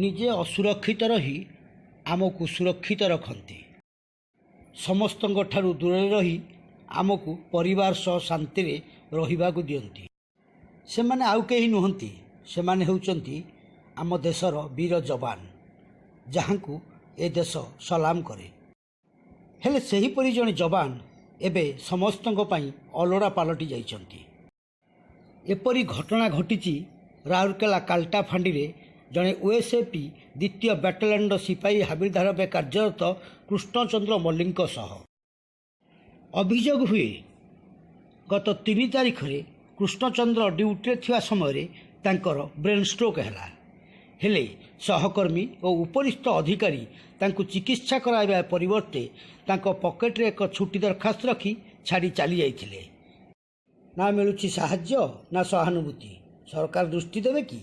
ନିଜେ ଅସୁରକ୍ଷିତ ରହି ଆମକୁ ସୁରକ୍ଷିତ ରଖନ୍ତି। ସମସ୍ତଙ୍କ ଠାରୁ ଦୂରରେ ରହି ଆମକୁ ପରିବାର ସହ ଶାନ୍ତିରେ ରହିବାକୁ ଦିଅନ୍ତି। ସେମାନେ ଆଉ କେହି ନୁହନ୍ତି, ସେମାନେ ହେଉଛନ୍ତି ଆମ ଦେଶର ବୀର ଯବାନ, ଯାହାଙ୍କୁ ଏ ଦେଶ ସଲାମ କରେ। ହେଲେ ସେହିପରି ଜଣେ ଯବାନ ଏବେ ସମସ୍ତଙ୍କ ପାଇଁ ଅଲୋଡ଼ା ପାଲଟି ଯାଇଛନ୍ତି। ଏପରି ଘଟଣା ଘଟିଛି ରାଉରକେଲା କାଲଟା ଫାଣ୍ଡିରେ ଜଣେ ଓଏସ୍ଏପି ଦ୍ୱିତୀୟ ବାଟାଲିୟନର ସିପାହୀ ହାବିଲଦାର ଭାବେ କାର୍ଯ୍ୟରତ କୃଷ୍ଣଚନ୍ଦ୍ର ମଲ୍ଲିକଙ୍କ ସହ। ଅଭିଯୋଗ ହୁଏ, ଗତ 3 ତାରିଖରେ କୃଷ୍ଣଚନ୍ଦ୍ର ଡ୍ୟୁଟିରେ ଥିବା ସମୟରେ ତାଙ୍କର ବ୍ରେନ୍ ଷ୍ଟ୍ରୋକ୍ ହେଲା। ହେଲେ ସହକର୍ମୀ ଓ ଉପରିସ୍ଥ ଅଧିକାରୀ ତାଙ୍କୁ ଚିକିତ୍ସା କରାଇବା ପରିବର୍ତ୍ତେ ତାଙ୍କ ପକେଟରେ ଏକ ଛୁଟି ଦରଖାସ୍ତ ରଖି ଛାଡ଼ି ଚାଲିଯାଇଥିଲେ। ନା ମିଳୁଛି ସାହାଯ୍ୟ, ନା ସହାନୁଭୂତି। ସରକାର ଦୃଷ୍ଟି ଦେବେ କି?